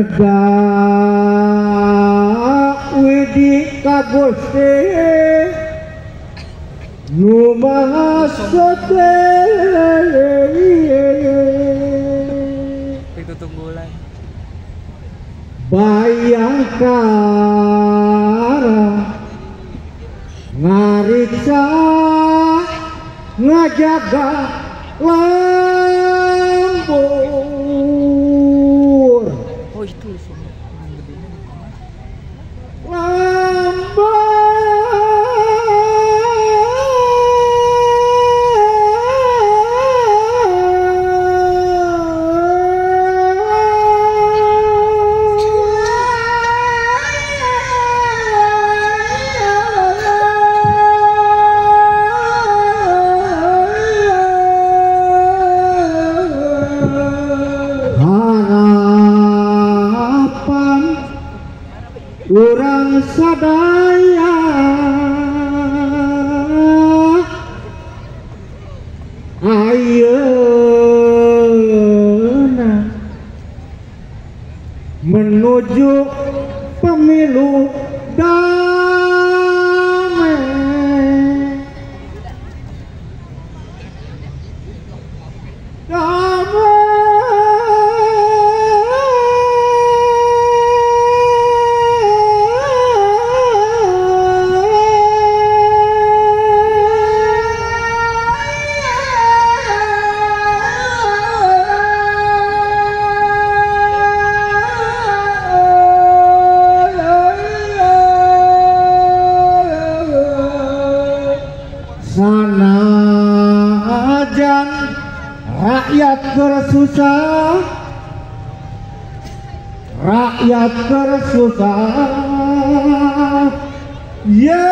Neda widi ka Gusti nu Maha Sete. Itu tunggulan. Bayangkara ngariksa ngajaga lembur. Oh itu lembur. Urang sadaya ayeuna menuju pemilu damai. Damai. Sanajan rakyat bersusah, rakyat bersusah, ya.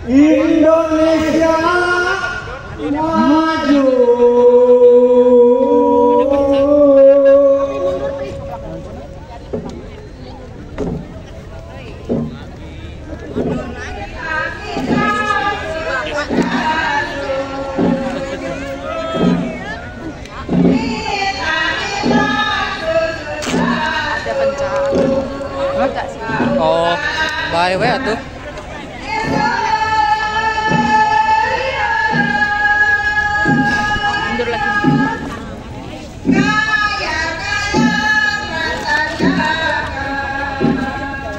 Indonesia maju. Ada pencak. Enggak sih. Oh, bye we atuh. Mundur lagi.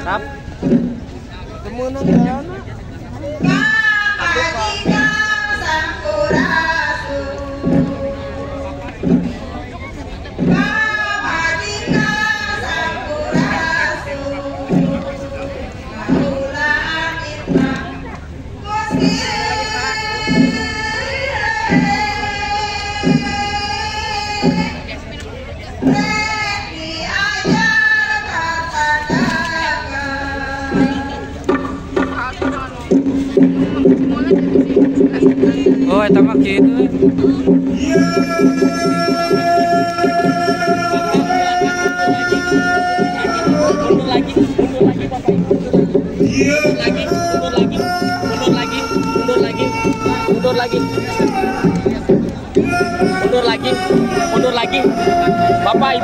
Rap. Temenan jalan. Oh, eta mah kitu. Mundur lagi Bapak Ibu. Mundur lagi, mundur lagi, mundur lagi, mundur lagi, mundur lagi, mundur lagi, mundur lagi, Bapak Ibu.